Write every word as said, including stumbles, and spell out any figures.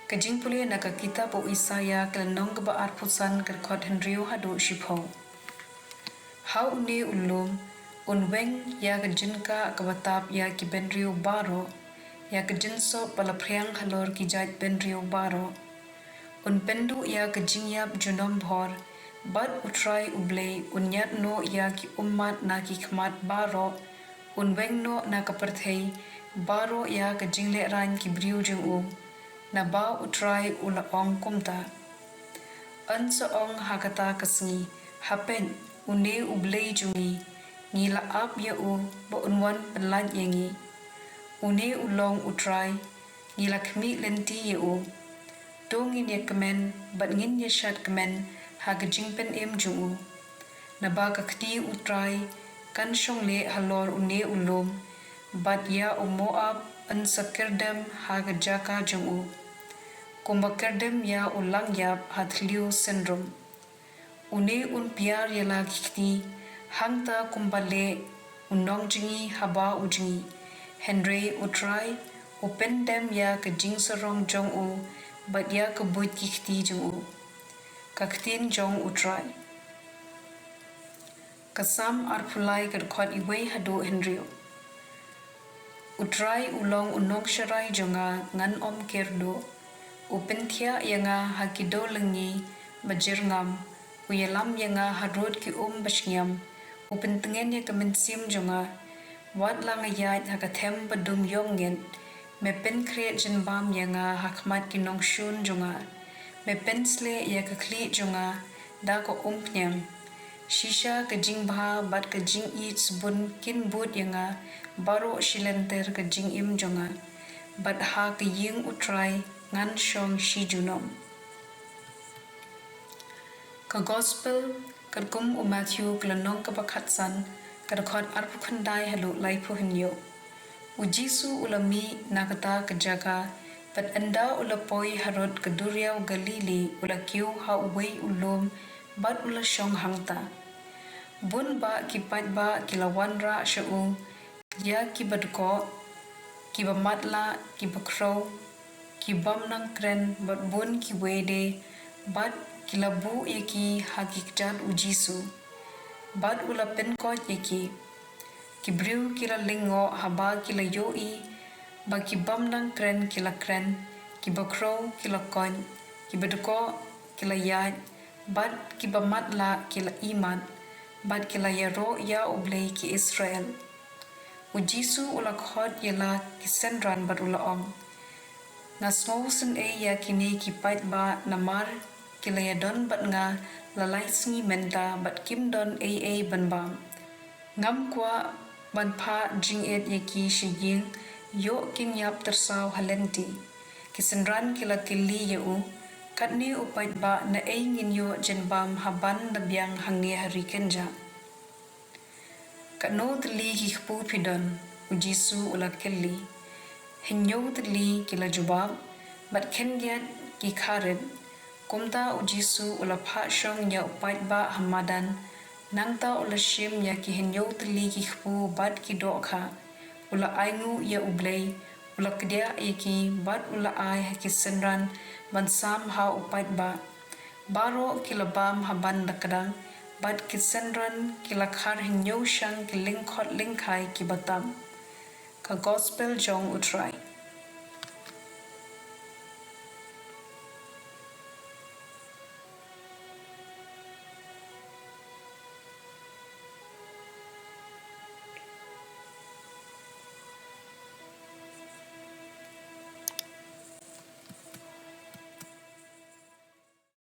Ka jingpule na ka kitab u Isaïah, ka lynnong kaba arphew san, ka dkhot hynriew haduh shiphew. Ha une u lum un weng ïa ka jingkah kaba tap ïa ki bynriew baroh, ïa ka jingsop ba la phriang halor ki jait bynriew baroh. Un pynduh ïa ka jingïap junom bhor, bad U Trai U Blei un ñiad noh ïa ki ummat na ki khmat baroh. Un weng noh na ka pyrthei baroh ïa ka jinglehrain ki briew jong u, naba U Trai u la ong kumta: Yn sa ong ha kata ka sngi: Hapeit, une U Blei jong ngi, ngi la ap ïa u ba un wan pynlait ïa ngi. Une u long U Trai, ngi la khmih lynti ïa u. To ngin ïa kmen bad ngin ïa shad kmen ha ka jingpynim jong u. Naba ka kti U Trai kan shong leh halor une u lum, bad ïa u Moab yn sa kyrdem ha ka jaka jong u, kumba kyrdem ïa u langïap ha thliew synrum. Une un piar ïa la ki kti, hangta kumba leh u nongjngi haba u jngi. Hynrei U Trai u pyndem ïa ka jingsarong jong u, bad ïa ka buit ki kti jong u. Ka ktien jong U Trai. Ka Salm arphew lai, ka dkhot iwei haduh hynriew. U Trai u long u nongsharai jong nga, ngan ym kyrduh. U pynthiah ïa nga ha ki dewlyngngi ba jyrngam. U ïalam ïa nga harud ki um ba shngiam. U pyntngen ïa ka mynsiem jong nga. Wat la nga ïaid ha ka them ba dum ïong ngeit, me pynkhreh jynbam ïa nga ha khmat ki nongshun jong nga. Me pynsleh ïa ka khlieh jong nga da ka umphniang. Shisha ka jingbha bad ka jingïeit sbun kin bud ïa nga baroh shi lynter ka jingim jong nga, bad ha ka ïing U Trai ngan shong shi junom. Ka Gospel katkum u Matthew, ka lynnong kaba khatsan, ka dkhot arphew khyndai haduh laiphew hynñiew. U Jisu u la mih na kata ka jaka, bad ynda u la poi harud ka duriaw Galili, u la kiew ha uwei u lum, bad u la shong hangta. Bun bah ki paidbah ki la wanrah sha u, ïa ki badkoh, ki bamatlah, ki bakhrew, ki bym nang kren, bad bun kiwei de, bad ki la buh ïa ki ha ki kjat U Jisu, bad u la pynkoit ïa ki. Ki briew ki la lyngngoh haba ki la ïohi ba ki bym nang kren ki la kren, ki bakhrew ki la koit, ki badkoh ki la ïaid, bad ki bamatlah ki la imat, bad ki la ïaroh ïa U Blei ki Israel. U Jisu u la khot ïa la ki synran bad u la ong: Nga sngewsynei ïa kine ki paidbah, namar ki la ïadon bad nga la lai sngi mynta bad kim don ei ei ban bam. Ngam kwah ban phah jingit ïa ki sha ïing, ïoh kin ïap tyrsaw ha lynti. Ki synran ki la kylli ïa u: Katne u paidbah, naei ngin ïoh jynbam haban da biang hangne ha ri kynjah? Katno tylli ki kpu phi don? U Jisu u la kylli. Hynñiew tylli, ki la jubab, bad khyndiat ki kharit. Kumta U Jisu u la phah shong ïa u paidbah ha madan. Nangta u la shim ïa ki hynñiew tylli ki kpu bad ki dohkha. U la ainguh ïa U Blei, u la kdiah ïa ki, bad u la ai ha ki synran ban sam ha u paidbah. Baroh ki la bam haban da kdang, bad ki synran ki la khar hynñiew shang ki lyngkhot lyngkhai ki batam. Ka Gospel jong U Trai.